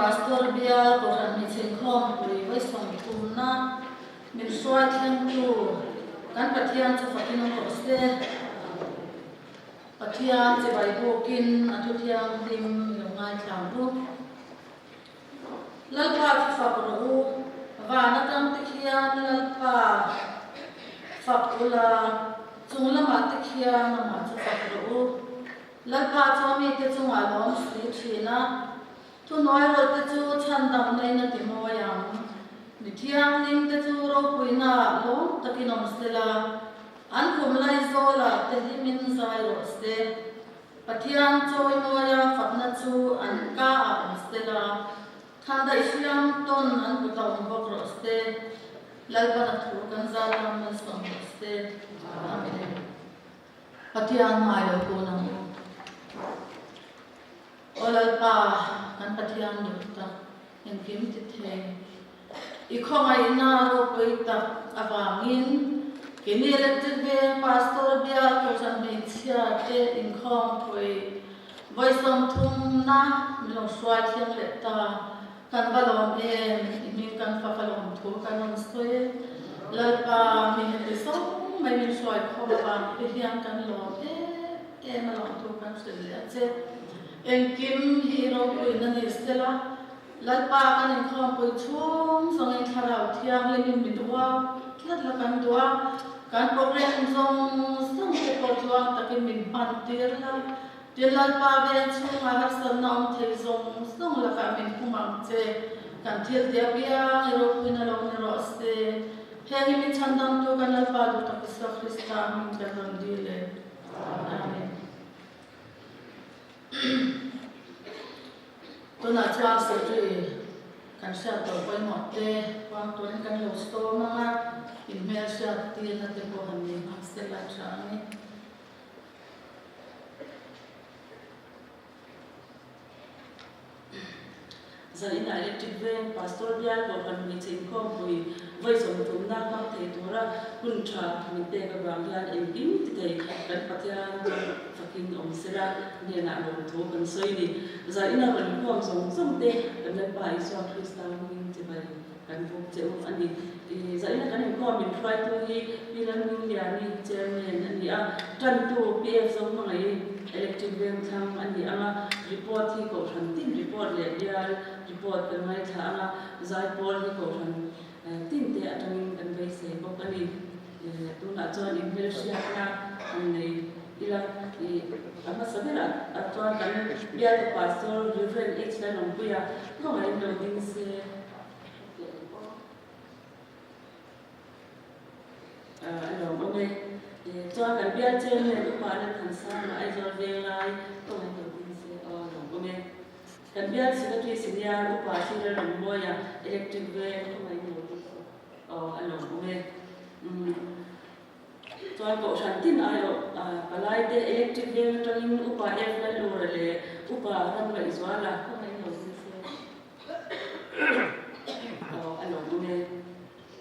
Pastor Bial Kohhran Hmeichhe Inkhawmpui vawi sawmthumna min hruai thlengtu kan Pathian chu fakin awm rawh se. Pathian chibai bukin a thu thianghlim i lo ngaithla ang u. Lalpa chu fak rawh u, van atang te khian Lalpa fak ula, chung lamah te khian amah chu fak rawh u. Lalpa chu a mite chungah lawm si thin a, thuhnuai rawlh te chu chhandamna in a ti mawi ang. Mi thianghlim te chu ropuina ah lawm takin awm sela, an khum laizawlah te hlimin zai rawh se. Pathian chawimawia fakna chu an ka ah awm sela, thandaih hriam tawn an kut ah awm bawk rawh se. Lalpan a thu kan zar ram malsawm rawh se. Amen. Pathian ngai lo kun ang u. Aw Lalpa, kan Pathian duh tak, engkim ti thei. I khawngaihna ropui tak avangin keini Electric Veng Pastor Bial Kohhran Hmeichhia te inkhawmpui vawi sawmthumna min lo hruai thleng leh ta. Kan va lawm em? I hming kan fak a lawm thu kan rawn sawi e. Lalpa mi heti zawng mai min hruai khawm avang te hian kan lawm em em a lawm thu kan hrilh leh a che. Engkim hi i ropuina ni sela, Lalpa kan inkhawmpui chhung zawngin Thlarau Thianghlimin mi duh a, tlat la kan duh a, kan program zawng zawng te pawh tluang takin min hman tir la, Tin, Lalpa veng chhungah harsatna awm thei zawng zawng lakah min hum ang che, kan thil ti apiang i ropuina lo ni rawh se. Heng hi min chhandamtu kan Lalpa duh tak Isua Krista hming kan rawn dil e. Amen. Tunah chuan Secretary kan hriat tawh pawimawh te huang turin kan lo sawm ang a, inhmelhriat tirna te pawh han nei hmang sela tha a ni. Zan inah Electric Veng Pastor Bial Kohhran Hmeichhe Inkhawmpui vawi sawmthumna hmang thei tura hun tha min pek avang hian engkim ti thei kan Pathian chu fakin awm sela hnenah lawmthu kan sawi ni. Zan ina rawn inkhawm zawng zawng te kan Lalpa Isua Krista hmingin chibai kan bawk che u a ni. Zaina kan inkhawm min hruaitu hi Pi Lalhmingliani Chairman a ni a, tantu PF Zohmangaih Electric Vengthlang a ni ang a, report hi Kohhran tin report leh bial report kan ngaithla ang a, zaipawl hi Kohhran tin te atangin kan beisei bawk a ni. Tunah chuan inhmelhriatna an nei ila, a hmasa berah chuan kan bialtu Pastor Rev. H. Lalawmpuia khawngaih in lo ding se. A lawm awm e. Chuan kan bial chairman upa Lalthansanga Aizawl Venglai kawng an lo ding se aw a lawm awm e. Kan bial secretary senior upa Sir Lalawmawia Electric Veng kawng an lo ding se aw a lawm awm e. Chuan kohhran tin aiawh palaite Electric Veng atangin upa F Lalura leh upa Ramngaihzuala kawng an lo ding se. Aw a lawm awm e.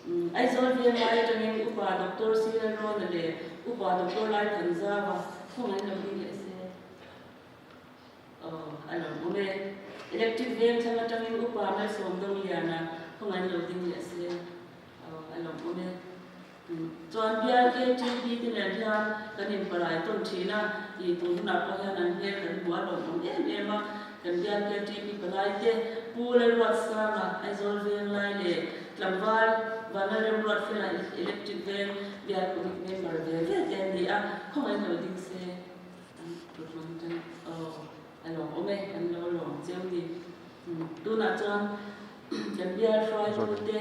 Aizawl VMI atangin Upa Doctor C Lalrawna leh Upa Doctor Laithanzava khawngaih lo ding leh se. Aw a lawm awm e. Electric Veng thlang atangin Upa Malsawmdawliana khawngaih lo ding leh se. Aw a lawm awm e. Chuan bial KTP te nen hian kan inparai tawn thin a, ih tun hunah pawh hian an hmel kan hmu a lawmawm em em a, kan bial KTP palai te Pu Lalruatsanga Aizawl Veng lai leh Tlangval Vanlalremruatfela Electric Veng bial committee member ve ve te an ni a, khawngaih lo ding se an tut mang tan aw a lawmawm e, an lo lawm chiam ni. Tunah chuan kan bial hruaitute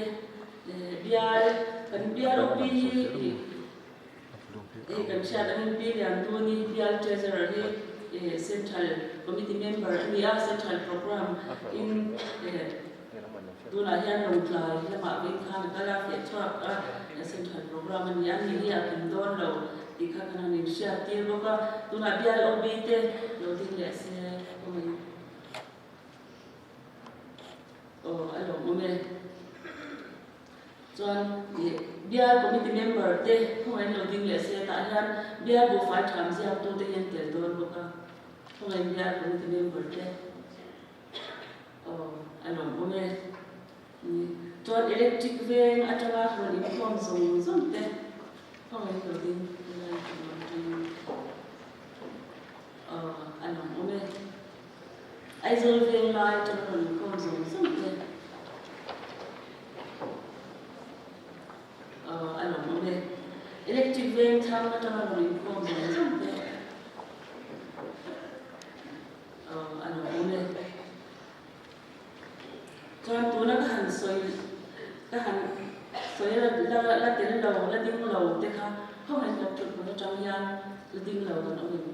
bial kan bial OP hi hei kan hriat angin Pi Lianduni bial treasurer hi Central Committee member a ni a, Central Programme in tunah hian Lawngtlai lamah veng khan a kal a, feh chhuak a, Central Programme a ni a, ni hi a kim dawn lo tih kha kan han inhriat tir bawk a, tunah bial OB te lo ding leh se kawngin. Aw a lawmawm e. Chuan ih bial committee member te khawngaih lo ding leh se tah hian bial buhfai tham ziaktu te hian tel dawn bawk a, khawngaih bial committee member te aw a lawmawm. Chuan electric veng atanga rawn inkhawm zawng zawng te khawngaih lo ding lai tur atangin a lang awm e. Aizawl veng lai atanga rawn inkhawm zawng zawng te a lang awm e. Electric veng thlang atanga rawn inkhawm zawng zawng te a lang awm e. Chuan tuna ka han sawi ka han sawi la la tel lo la ding lo te kha khawngaih hlawk thut hmun atang hian la ding lo kan awm em?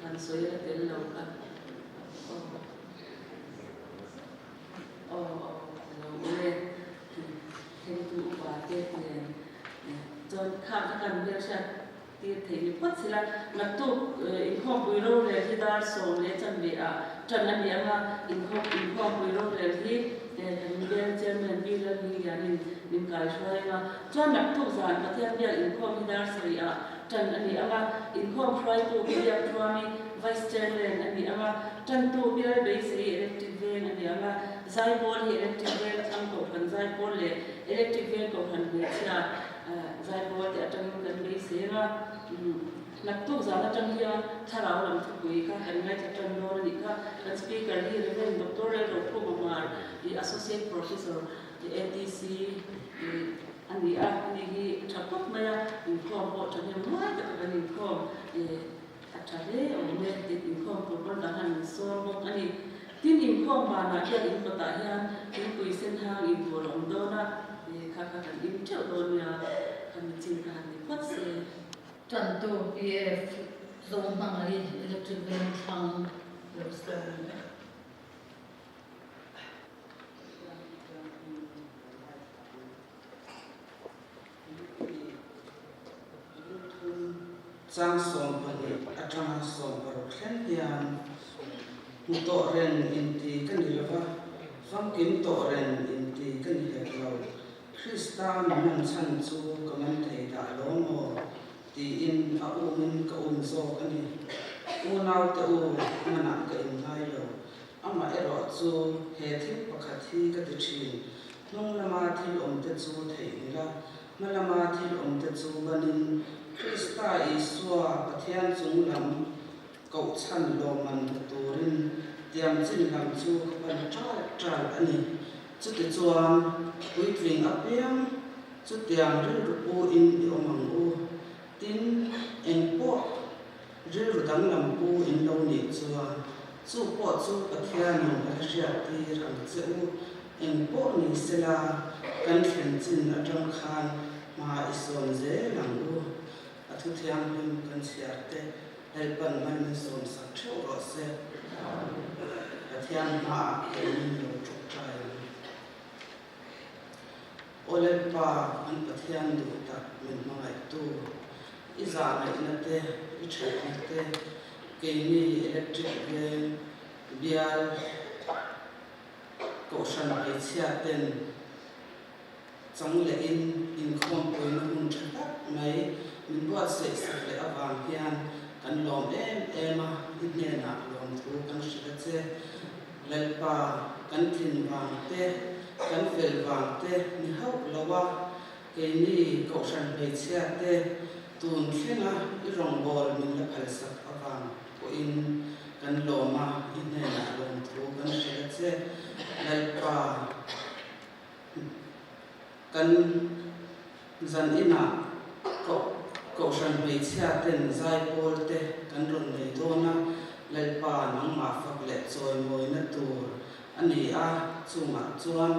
Han sawi la tel lo kha aw aw aw a lo awm e thlengtu upa te nen chuan khang kha kan hmelhriat Tir thei ni phawt sila, naktuk inkhawmpui rorel hi dar 10:15 ah tan a ni ang a, inkhawmpui rorel hi kan bial Chairman Pi Lalhminglianin min kaihruai ang a, chuan naktuk zan Pathian biak inkhawm hi dar 7 ah tan a ni ang a, inkhawm hruaitu Pi Biakthuami Vice Chairman a ni ang a, tantu Bial Beisei Electric Veng a ni ang a, Zaipawl hi Electric Veng thlang Kohhran Zaipawl leh Electric Veng Kohhran Hmeichhia Zaipawl te atangin kan beisei ang a, naktuk zan atang hian thlarau lam thupui kha kan ngaithla tan dawn a nih kha. Kan Speaker hi Rev. Doctor Lalrokhum Amar i Associate Professor ATC a ni a, ani hi a tha khawp mai a, inkhawm pawh thahnem ngai taka kan inkhawm a tha hle awm e tih inkhawm tur pawn kan han sawm bawk a ni. Tin, inkhawm banah hian in kawtah hian thingpui sen hang in tur a awm dawn a, kha kha kan in teuh dawn nia, kha mi chin kha han ni phawt se. Tantu PF zawng hmangaih electric veng thlang lo sawm e. Chang 12 atanga 16 thleng hian hmu tawh reng inti ka ni lova, famkim tawh reng inti ka ni hek lo. Krista mi hman chhan chu ka man thei dah lo maw? tiin a umin ka um zawk a ni. Unaute u, hmanah ka inngai lo. Amaherawh chu he thil pakhat hi ka ti thin, hnung lama thil awmte chu theih ni la, hma lama thil awmte chu banin Krista Isua Pathian chung lam kohchhan lawmman hmu turin tiam chin lam chu ka pan ṭal ṭal a ni. Chutichuan, puitling apiang chutiang rilru pu-in i awm ang u. Tin, engpawh Rilru danglam pu in lo nih chuan chu pawh chu Pathianin a la hriattir ang che u. Eng pawh ni sela, kan thlen chin atang khan hma i sawn zel ang u. A thu thianghlim kan chhiar te Lalpan man min sawmsak theuh rawh se. Pathian hmaah keinin lo tawngtai ang. Aw Lalpa, kan Pathian duh tak min hmangaihtu, i zahngaihna te, i thatna te, keini electric veng, bial, kohhran hmeichhia ten chang lehin inkhawmpuina hun tha tak mai min buatsaih sak leh avang hian kan lawm em em a, i hnenah lawmthu kan hrilh a che. Lalpa, kan tlin vang te, kan fel vang te ni hauh lo a, keini Kohhran hmeichhia te tun thlenga i rawngbâwl min la phalsak avang pawhin kan lawm a, i hnenah lawmthu kan hrilh a che. Lalpa, kan zan inah Kohhran hmeichhia ten zaipawl te kan rawn nei dawn a, Lalpa nangmah fak leh chawimawina tur a ni a, chungah chuan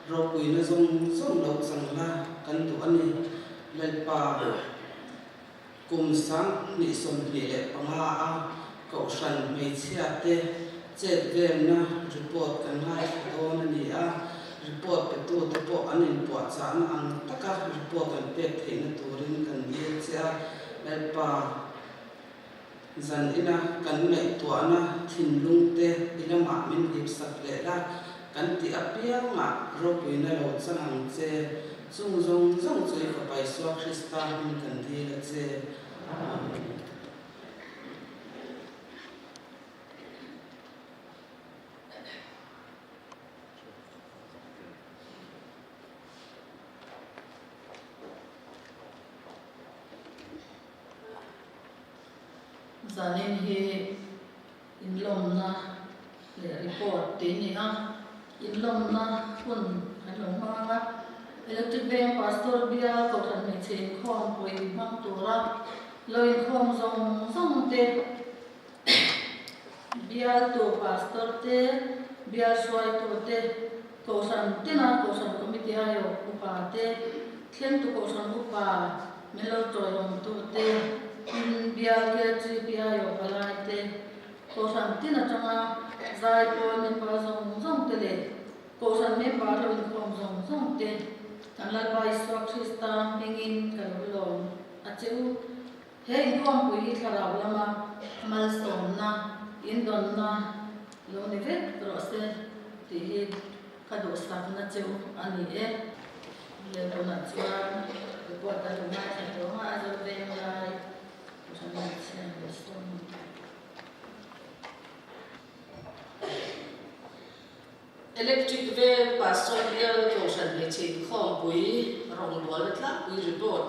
ropuina zawng zawng lo chang la kan duh a ni. Lalpa kum 2025 a Kohhran hmeichhia te chet velna report kan ngaithla dawn a ni a, report petu te pawh an inpuahchahna ang taka report an pek theihna turin kan dil che a, Lalpa zan ina kan ngaihtuahna thinlung te i lamah min hipsak leh la, kan tih apiangah ropuina lo chang ang che, chung zawng zawng chu i Fapa Isua Krista hming kan dil a che. Amen. Zanin hi inlawmna leh report tih a ni a, inlawmna hun kan lo hmang ang a. Electric Veng Pastor Bial Kohhran Hmeichhe Inkhawm pawh inhmang tura lo inkhawm zawng zawng te, Bialtu Pastor te, Bial hruaitu te, Kohhran tina Kohhran Committee aiawh upa te, Thlengtu Kohhran upa min lo tawihawmtu te, Bial KGP aiawh palai te, Kohhran tin atanga zai pawl member zawng zawng te leh Kohhran member lo inkhawm zawng zawng te kan Lalpa Isua Krista hmingin ka lo lawm a che u. He inkhawmpui hi thlarau lama malsawmna, indawnna lo ni vek rawh se tih hi ka duhsakna cheu a ni e. Leh tunah chuan report a lo ngaithla tawh ang a, a zo veng lai Kohhran Hmeichhia Malsawm. Electric Veng Pastor Bial Kohhran Hmeichhe Inkhawmpui rawngbawlna tlangpui report.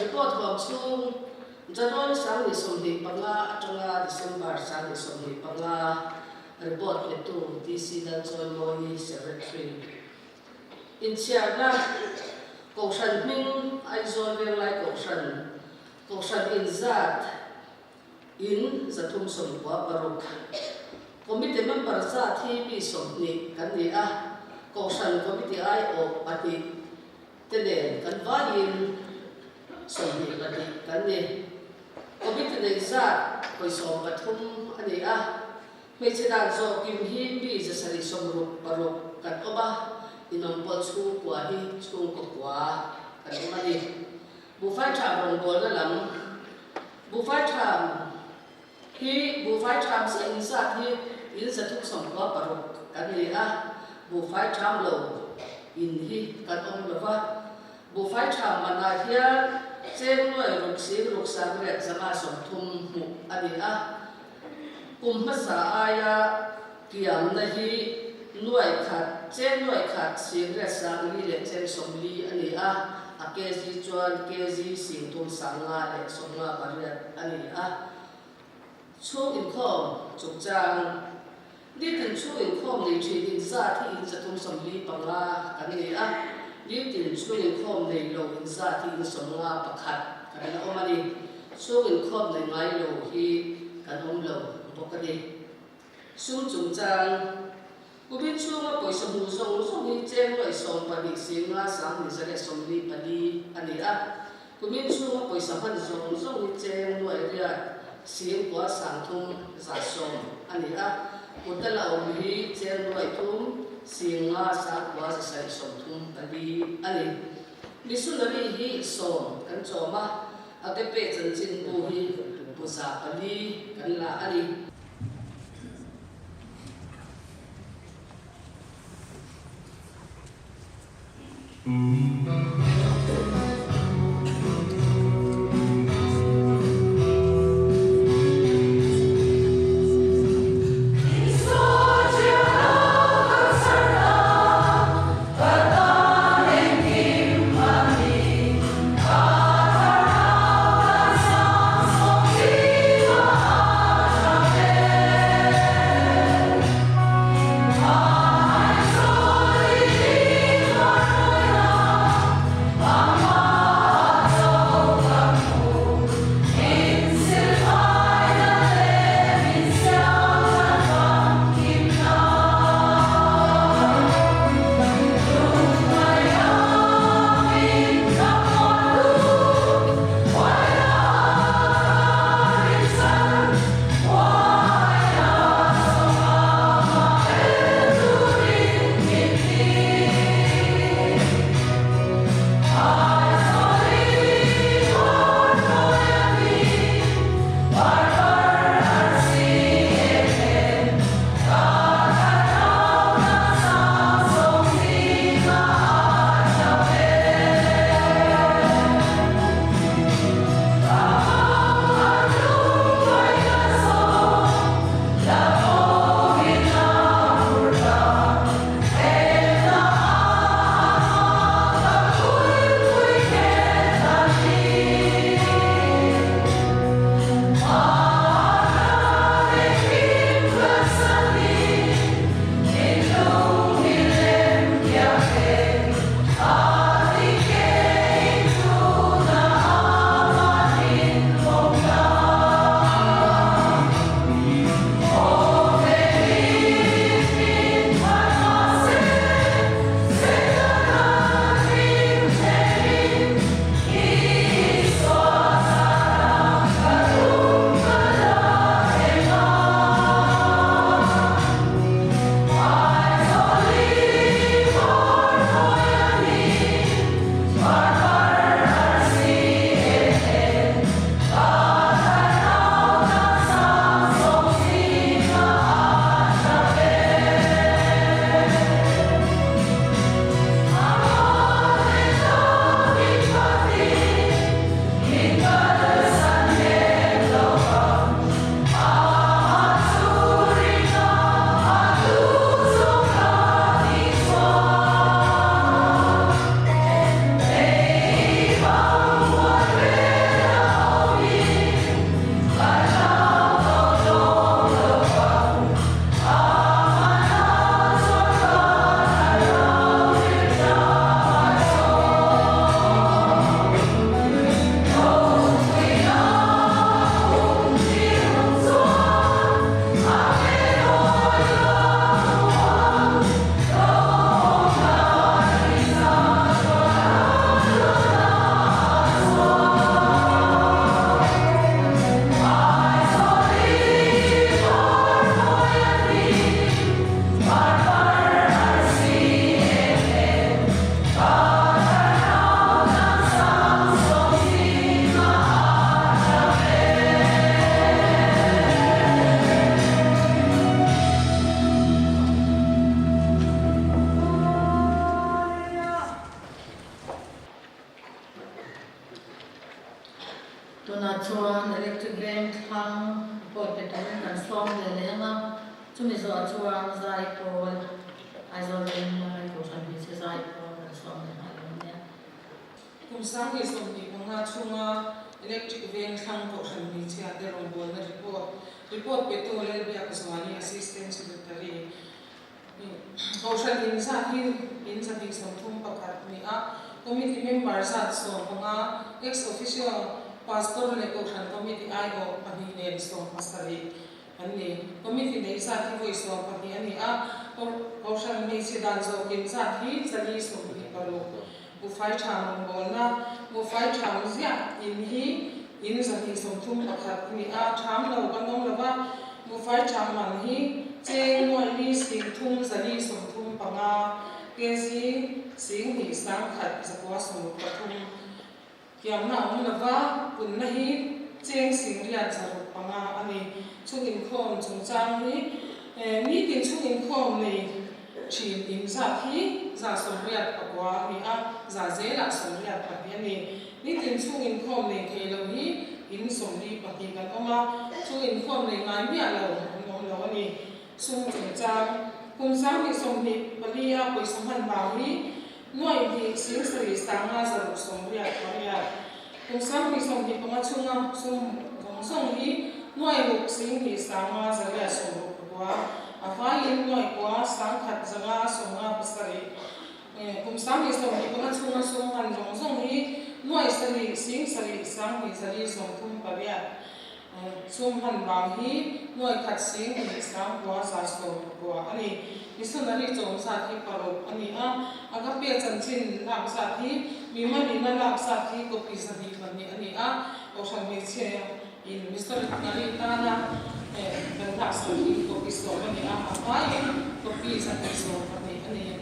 Report huam chhung, January 25 atanga December 25 report petu DC Lalchawimawii Secretary. Inchhiarna, Kohhran hming, Aizawl Venglai Kohhran, Kohhran inzat, In 396. Committee member zat hi mi 20 kan ni a, Kohhran Committee aiawh pahnih te nen kan vaiin 22 kan ni. Committee neih zat hawi 13 a ni a, hmeichhe dan zawh kim hi mi 766 kan awm a, inawmpawlh chhungkua hi chhungkaw kua kan awm a ni. Buhfai ṭham rawngbawlna lam Buhfai ṭham hi buhfai ṭham chiah in zat hi in 396 kan ni a, buhfai ṭham lo in hi kan awm lo va. Buhfai ṭham manah hian cheng nuai ruk sing ruk sangriat 130 hmuh a ni a. Kum hmasa aia kiamna hi nuai khat, cheng nuai khat singriat sangli leh cheng 40 a ni a, a kg chuan kg singthum sanga leh 58 a ni a. Chhung inkhawm chungchang, Nitin chhung inkhawm nei thin inzat hi in 345 kan ni a, nitin chhung inkhawm nei lo inzat hi in 51 kan la awm a ni. Chhung inkhawm nei ngai lo hi kan awm lo bawk a ni. Sum chungchang, Kumin chhunga pawisa hmuh zawng zawng hi cheng nuaih 12 singa sang ni 144 a ni a. Kumin chhunga pawisa hman zawng zawng hi cheng nuaih riat sing kua sang thum 110 a ni a. Kuta la awm hi cheng nuaih thum singa sang kua 734 a ni. Missionary hi 10 kan chawm a, Agape chanchin bu hi bu 400 kan la a ni. Tunah chuan Electric Veng thlang report pe turin kan sawm ve leh ang a, chumi zawh chuan Zaipawl, Aizawl Venglai Kohhran Hmeichhe Zaipawl kan sawm leh nghal dawn nia. Kum 2025 chhunga Electric Veng thlang Kohhran Hmeichhia te rawngbawlna report, report petu Lalbiakzuali Assistant Secretary, Kohhran in zat hi in 231 ni a, Committee member zat 15, Ex Officio Pastor leh Kohhran Committee aiawh pahnih nen 17 an ni. Committee neih zat hi vawi 12 a ni a, Kohhran hmeichhe dan zawhkim zat hi 426. Buhfai ṭham rawngbawlna, Buhfai ṭham ziah in hi in 231 a ni a, ṭham lo kan awm lo va, buhfai ṭham man hi cheng nuaih li sing thum 435, kg 21 193. Kiamna a awm lo va, punna hi cheng 865 a ni. Chhung inkhawm chungchang hi nitin chhung inkhawm nei thin in zat hi 89 a ni a, za zelah 82 a ni. Nitin chhung inkhawm nei thei lo hi in 42 kan awm a, chhung inkhawm nei ngai miah lo an awm lo a ni. Sum chungchang kum 2024 a pawisa hman vang hi nuaih hnih 7 sanga 688. Kum 2025 chhunga sum zawng zawng hi nuaih ruk 1 sanga 869, a vaiin nuaih kua 1 557. Kum 2025 chhunga sum hman zawng zawng hi nuaih sarih 7 1 438. Sum hman vang hi nuaih khat 1 9 119 a ni. Missionary chawm zat hi paruk a ni a, Agape chanchin lak zat hi mimalina lak zat hi copy 202 a ni a, Kohhran hmeichhia in missionary tana kan lak sak hi copy 10 a ni a, a vaiin copy 212 a ni.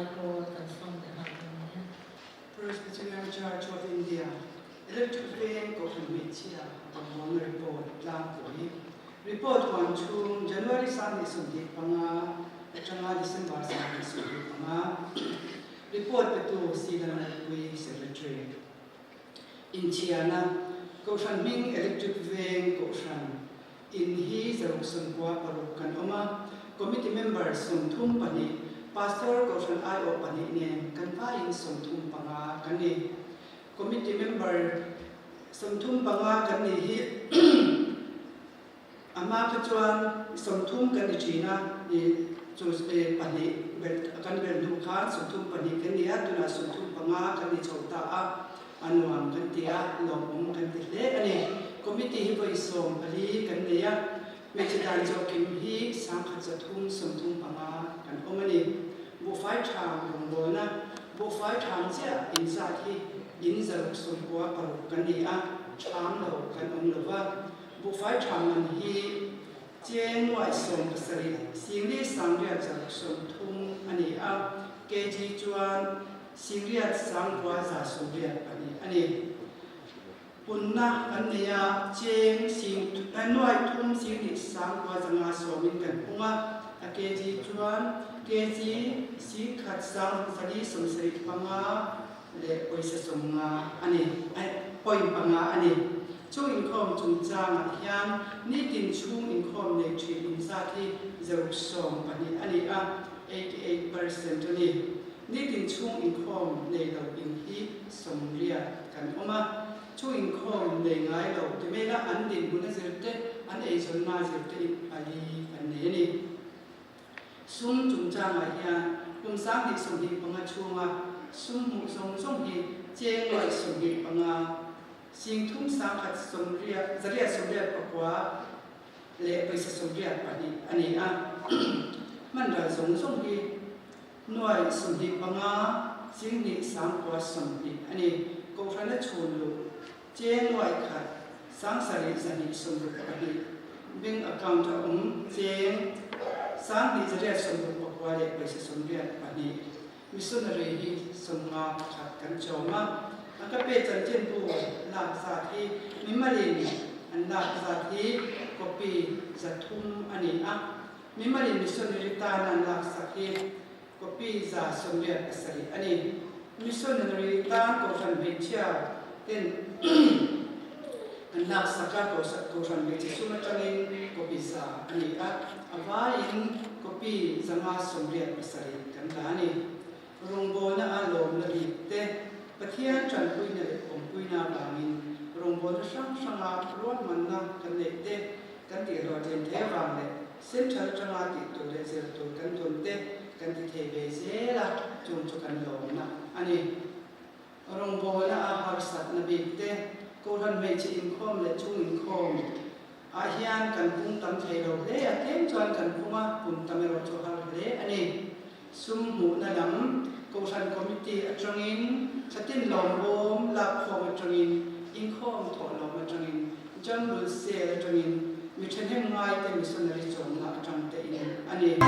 Zaipawl kan fang leh nghal dawn nia. Presbyterian Church of India, Electric Veng Kohhran Hmeichhia Rawngbawlna Report tlangpui. Report huan chhung January 2025 atanga December 2025 report petu Silalmalpui Secretary. Inchhiarna, Kohhran hming Electric Veng Kohhran In hi 696 kan awm a, Committee member 32, Pastor Kohhran aiawh pahnih nen kan vaiin 35 kan ni. Committee member 35 kan nih hi a hma kha chuan 30 kan ni thin a, chu pahnih belh kan belh hnu khan 32 kan ni a, tunah 35 kan ni chho ta a. A nuam kan ti a, lawmawm kan ti hle a ni. Committee hi vawi 14 kan nei a, hmeichhe dan zawhkim hi 1135 kan awm a ni. Buhfai ṭham rawngbawlna, Buhfai ṭham chiah inzat hi in 696 kan ni a, ṭham lo kan awm lo va. Buhfai ṭham man hi cheng 7 singli sangriat 630 a ni a, kg chuan Siriat sangkua 182 a ni. Punna kan nei a, cheng sing nuai thum sing hnih sangkua zanga sawmin kan pung a, a kg chuan kg 10,000 sangzali 75 leh pawisa 50 a ni, point panga a ni. Chung inkhawm chungchangah hian nitin chhung inkhawm nei thin inzat hi 612 a ni a, 88% a ni. Nitin chhung inkhawm nei lo in hi 80 kan awm a, chung inkhawm nei ngai lo ti mai la an dinhmun a zir te, an eizawnna a zir te in pali kan nei a ni. Sum chungchangah hian kum 2025 chhunga sum hmuh zawng zawng hi cheng 25 sing thum sangkhat sawmriat 889 leh pawisa 82 a ni a. Hman ral zawng zawng hi 25 sing hnih sangkua 20 a ni. Kohhrana chhun luh cheng 100 7 262 bank account a awm cheng 2169 leh pawisa 82. Missionary hi 51 kan chawm a, a ka pe chanchinbu lak zat hi mimalin an lak zat hi copy 300 a ni a. Mimalin missionary tan an laksak hi copy 187 a ni. Missionary tan kohhran hmeichhia ten an laksak a, kohhran hmeichhe sum atangin copy 100 a ni a, a vaiin copy 587 kan la a ni. Rawngbawlna a lawmna bik te, Pathian tanpuina leh awmpuina avangin rawngbawlna hrang hranga ruahmanna kan neih te, kan tihhlawhtlin thei avang leh Central atanga tih tur leh zir tur kan dawn te kan ti thei ve zel a, chung chu kan lawmna a ni. Rawngbawlna a harsatna bik te, Kohhran hmeichhe inkhawm leh chung inkhawm ah hian kan pung tam thei lo hle a, tlem chuan kan pung a, pun tam erawh chu har hle a ni. Sum hmuhna lam Kohhran Committee atangin thlatin lawmawm lakkhawm atangin, inkhawm thawhlawm atangin, jungle sale atangin, mi thahnem ngaite missionary chawmna atang te in a ni.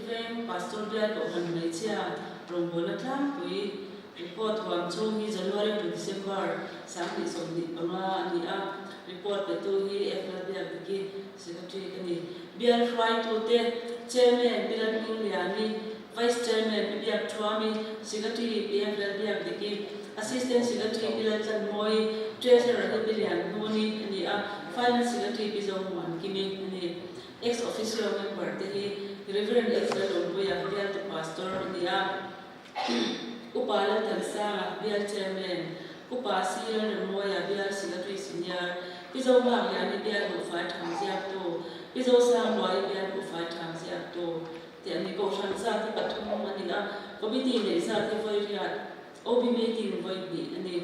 Veng Pastor Bial Kohhran Hmeichhia rawngbawlna tlangpui report huam chhung hi January to December 2025 a ni a, report petu hi Efra Biakdiki Secretary ka ni. Bial hruaitute Chairman Pi Lalhmingliani, Vice Chairman Pi Biakthuami, Secretary Pi Efra Biakdiki, Assistant Secretary Pi Laltlanmawii, Treasurer hi Pi Lianhnuni a ni a, Finance Secretary Pi Zomuankimi a ni. Ex Officio member te hi Rev. H. Lalawmpuia, Bialtu Pastor a ni a, Upa Lalthansanga, Bial Chairman, Upa C. Lalremmawia, Bial Secretary Senior, Pi Zohmang Liani, Bial Buhfai Tham Ziaktu, Pi Zosangluai, Bial Buhfai Tham Ziaktu te an ni. Kohhran zat hi pathum a ni a, Committee neih zat hi vawi riat, OB meeting vawi hnih a ni.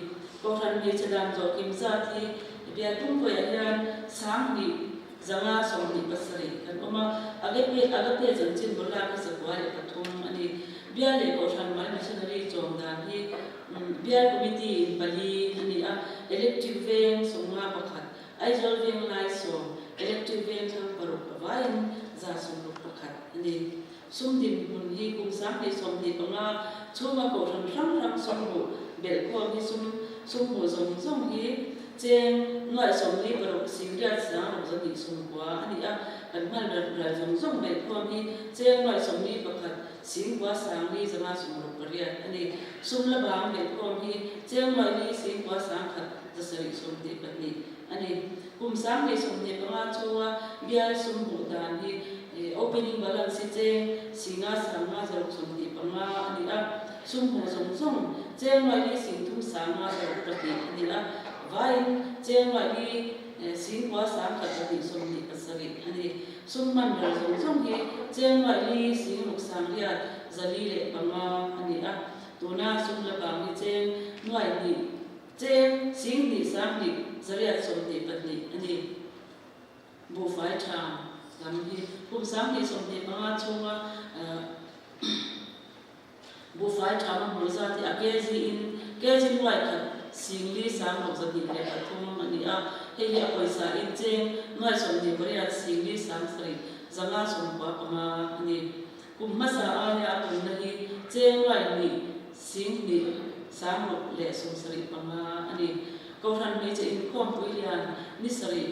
Kohhran hmeichhe dan zawhkim zat hi Bial pumpuiah hian 2000 527 kan awm a, Agape Agape chanchin bul lak hi 43 a ni. Bial leh Kohhran mal missionary chawm dan hi Bial Committee in pali a ni a, Electric Veng 51, Aizawl Veng lai 10, Electric Veng thlang paruk avaiin 161 a ni. Sum dinhmun hi kum 2025 chhunga Kohhran hrang hrang sum hmuh belhkhawm hi sum sum hmuh zawng zawng hi cheng nuaih 46 singriat sang ruk 200 90 a ni a, kan hman ral ral zawng zawng belhkhawm hi cheng nuaih 41 singkua sang li zanga 68 a ni. Sum la bang belhkhawm hi cheng nuaih li singkua sang khat 722 a ni. Kum 2025 chhunga bial sum hmuh dan hi Opening balance hi cheng singa sanga zaruk 25 a ni a, sum hmuh zawng zawng cheng nuaih li sing thum sanga zaruk pahnih a ni a, vaiin cheng nuaih li singkua sang khat pahnih 27 a ni. Sum hman ral zawng zawng hi cheng nuaih li sing ruk sang riat 405 a ni a, tuna sum la bang hi cheng nuaih hnih cheng sing hnih sang hnih zariat 22 a ni. Buhfai tha lam hi kum 2025 chhunga buhfai tha hmuh zat hi a kg in kg nuai khat sing li sang ruk 203 a ni a, hei hi a pawisa in cheng nuai 28 sing li sang sarih zanga 95 a ni. Kum hmasa aia a punna hi cheng nuai hnih sing hnih sang ruk leh 75 a ni. Kohhran hmeichhe inkhawmpui lian ni sarih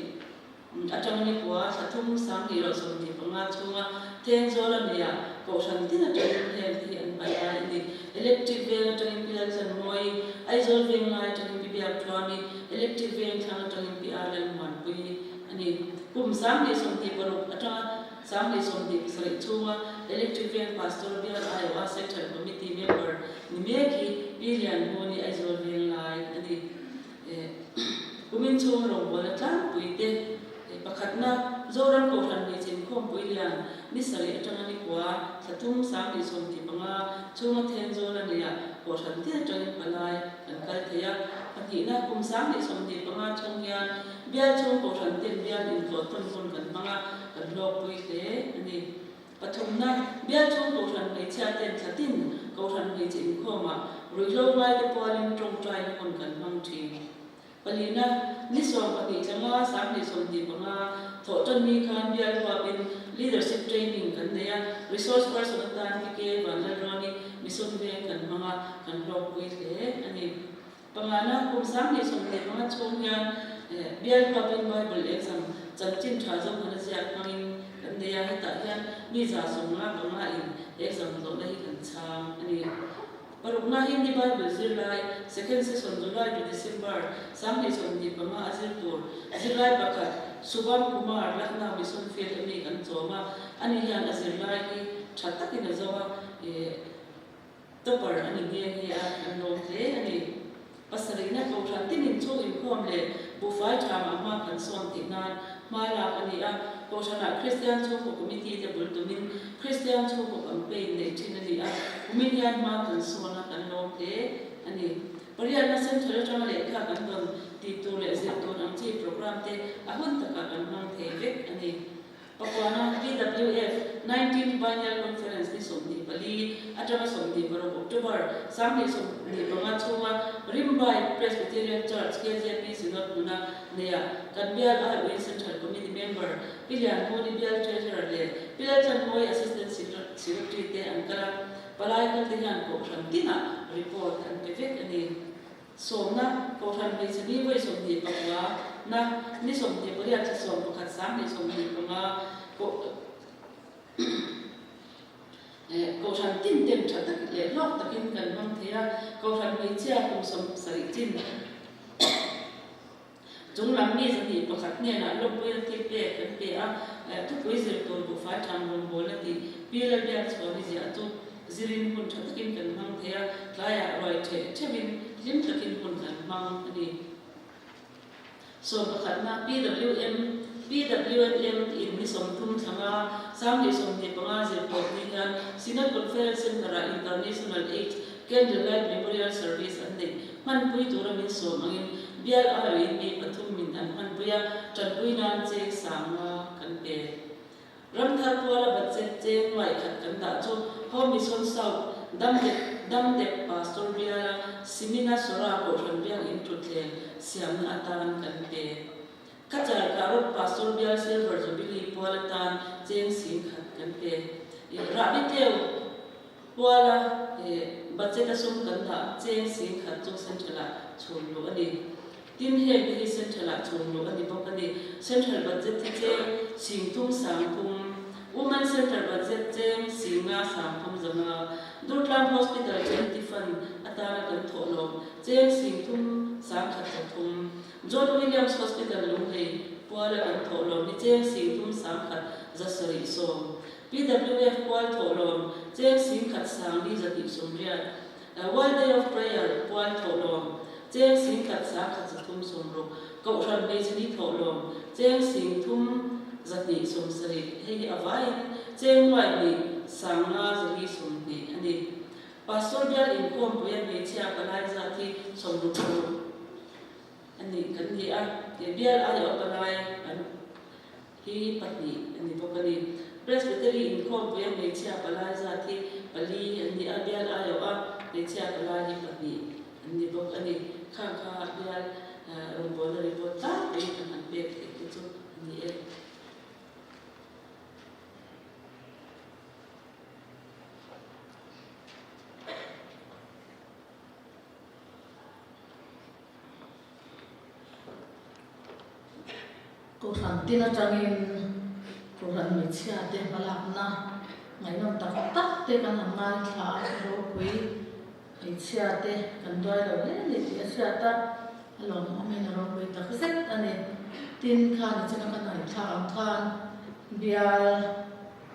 atang ni kua thla thum sang hnih loh 25 chhunga Thenzawl a nia Kohhran tin atangin heng te hi an pai lai a ni. Electric Veng atangin Pi Laltlanmawii, Aizawl Veng lai atangin Pi Biakthuami, Electric Veng thlang atangin Pi Ar Lalmuanpuii a ni. Kum 2026 atanga 2027 chhunga Electric Veng Pastor Bial aiawha Central Committee member ni mek hi Pi Lianhmuni Aizawl Veng lai a ni. Kumin chhung rawngbawlna tlangpui te pakhatna Zoram Kohhran Hmeichhe Inkhawmpui lian ni sarih atanga ni kua thla thum 2025 chhunga Thenzawl a nia Kohhran te atangin palai kan kal thei a. Pahnihna kum 2025 chhung hian bial chhung Kohhran ten bial intlawh tawn hun kan hmang a, kan hlawkpui hle a ni. Pathumna, bial chhung Kohhran hmeichhia ten thla tin Kohhran hmeichhe inkhawmah ruihhlo ngaite pualin tawngtaina hun kan hmang thin. Palina, ni 12 tlanga 2025 thawh tan ni khan bial huapin leadership training kan nei a, resource person atan PK Vanlalrawni Mission Veng kan hmang a, kan hlawkpui hle a ni. Pangana, kum 2025 chhung hian bial huapin Bible exam chanchin tha Zohmana ziak hmangin kan nei a, hetah hian mi 75 in exam zawhna hi kan chhang a ni. Parukna Hindi Bible zirlai second session July to December 2025 a zir tur zirlai pakhat Shubham Kumar Lucknow Mission Field ami kan chawm a, ani hian a zirlai hi tha takin a zo a, topper a ni nghe nghe a, kan lawm hle a ni. Pasarihna Kohhran tinin chhung inkhawm leh buhfai tha mah hma kan sawn tih nan hma lak a ni a, Kohhranah Kristian Chhungkaw Committee te bul tumin Kristian Chhungkaw Campaign neih thin a ni a, kumin hian hma kan sawn a, kan lawm hle a ni. Pariatna Central atanga lehkha kan dawn tih tur leh zir tur ang chi programme te a hun takah kan hmang thei vek a ni. Pakuana, PWF, 19th Biennial Conference ni 24 atanga 26 October 2025 chhunga Rimbai Presbyterian Church KJP Synod hmuna neia kan bial aiawhin Central Committee member Pi Lianhmuni Bial Treasurer leh Pi Laltlanmawii Assistant Secretary te an kal a, palai kal te hian Kohhran tinah report an pe vek a ni. Sawmna, Kohhran hmeichhe ni vawi 25 na ni 28 thla 11 sanghnih 25 Kohhran tin ten tha tak leh hlawk takin kan hmang thei a, Kohhran hmeichhia kum 70 chin chung lam mi 101 hnenah lawmpuina thil pek kan pe a, thupui zir tur buhfai tham rawngbawlna tih Pi Lalbiakchhuani ziah chu zirin hun tha takin kan hmang thei a, tlaiah ruai theh theuhin hlim takin hun kan hmang a ni. Sawmpakhatna PWM, PWNM in ni 30 thlanga 2025 zir tawp ni hian Synod Conference Centre-ah International Eight Candle Light Memorial Service an neih hmanpui tura min sawm angin bial aiawhin mi pathum min an hmanpui a, tanpui nan cheng sanga kan pe. Ramthar puala budget cheng nuai khat kan dah chu Home Mission South Damdep Damdep Pastor biala Simina Sora Kohhran biak in thutthleng siamna atan kan pe. Kachar Karot Pastor bial Silver Jubilee pual atan cheng sing khat kan pe. Rahbi tleu puala budget a sum kan dah cheng sing khat chu Central ah chhun luh a ni. Tin, heng te hi Central ah chhun luh a ni bawk a ni. Central budget hi cheng 30 30, Women Centre budget cheng 50 30 zanga, Durtlang Hospital Charity Fund atana kan thawh lawm cheng 30 103, John Williams Hospital Lunglei puala kan thawh lawm hi cheng 30 100 710, PWF pual thawh lawm cheng 10 40 180, World Day of Prayer pual thawh lawm cheng 10 100 360, Kohhran hmeichhe ni thawh lawm cheng 30 270, hei hi a vaiin cheng 2 5 420 a ni. Pastor bial inkhawmpuia hmeichhia palai zat hi 66 a ni kan ni a, bial aiawh palai an hi pahnih a ni bawk a ni. Presbytery inkhawmpuia hmeichhia palai zat hi pali an ni a, bial aiawh a hmeichhia palai hi pahnih an ni bawk a ni. Khang kha bial rawngbawlna report tlangpui kan han pek theih te chu a ni e. Kohhran tin atangin Kohhran hmeichhia te hmalakna ngaihnawm tak tak te kan han ngaithla a, ropui hmeichhia te kan duai lo hle a ni tih a hriat a, a lawmawmin a ropui tak zet a ni. Tin, kha nichina kan ngaihthlak ang khan bial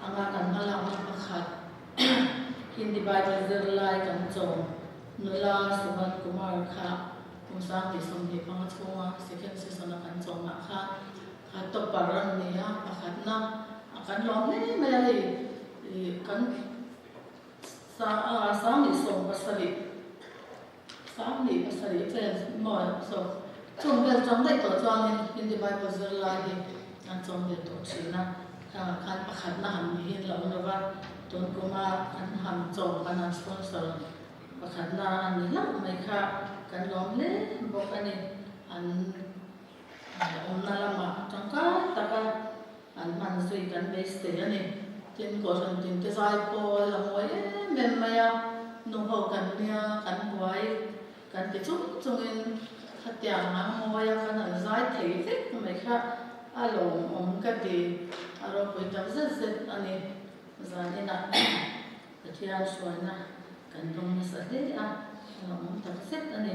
anga kan hmalakna pakhat Hindi Bible zirlai kan chawm nula Suban Kumar kha Kum 2025 chhunga second session a kan chawmah khan kha topper an ni a, pakhatna a kan lawm hle mai a hei ih kan 2017 27 vel maw so chung vel chawm daih tawh chuanin Hindi Bible zirlai hi an chawm ve tawh thin a, khangah khan pakhatna han ni hi an lo awm lova tun kuma an han chawm kan han sponsor Pakhatna a ni hlauh mai kha kan lawm hle bawk a ni. An awmna lamah tangkai taka an hman zui kan beisei a ni. Tin, Kohhran tinte zai pawl a mawi em em mai a, nu ho kan nia, kan buai kan ti chung chungin khatiang a mawi a kan han zai thei vek mai kha a lawmawm ka ti, a ropui tak zet zet a ni. Zaninah. Pathian hruaina kan dawng nasa hle a, a lawmawm tak zet a ni.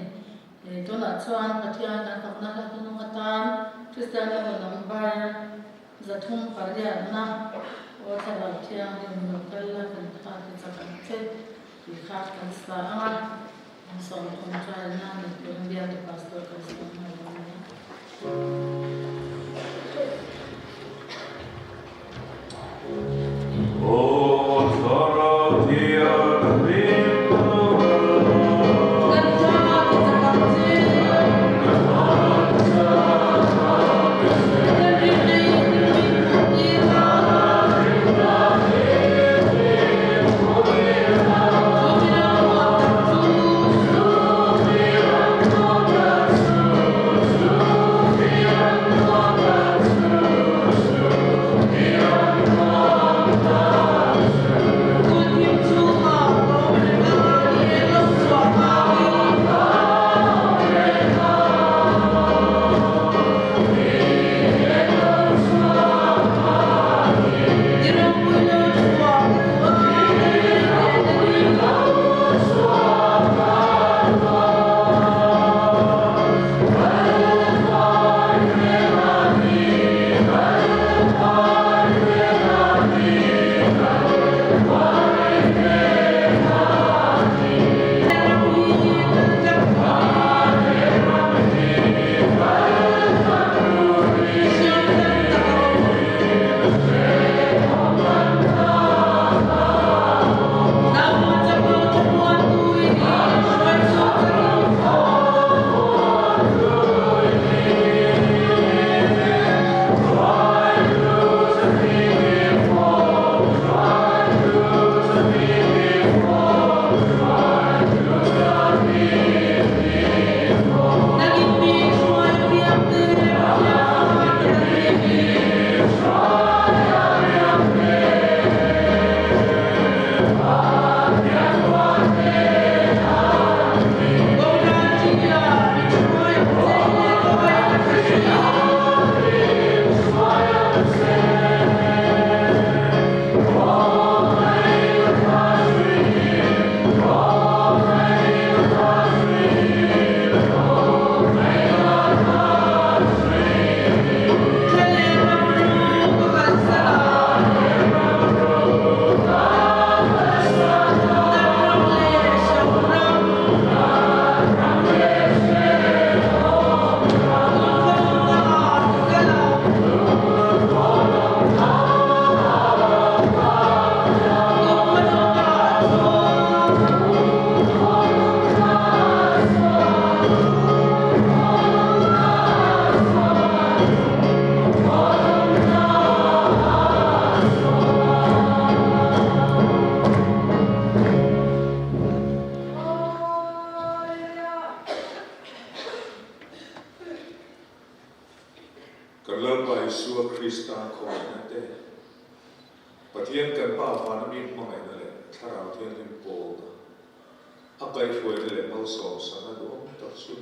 Tunah chuan Pathian kan fakna hla hnung atan Kristian emaw number 308na Aw Thlarau Thianghlim lo kal la kan kha ti chak ang che tih kha kan sa ang a, an 30 trial-na nei turin bialtu pastor kan sawm nghal dawn a ni. Aw Thlarau Thianghlim lo kal la. Kan tha ti chak ang che. Kan rin nei in min hmuh tir a. Chu mi ram nuam tak chu. Isua Krista khawngaihna te, Pathian kan Pa vana mi hmangaihna leh Thlarau Thianghlim pawlna, a kaihhruaina leh malsawmsakna duhawm tak chu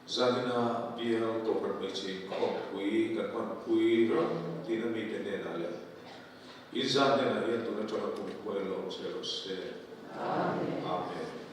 zanina bial Kohhran hmeichhe inkhawmpui kan hmanpui ram tina mite hnenah leh inzan hnenah hian tun atanga kum khuai lawm che rawh se. Amen.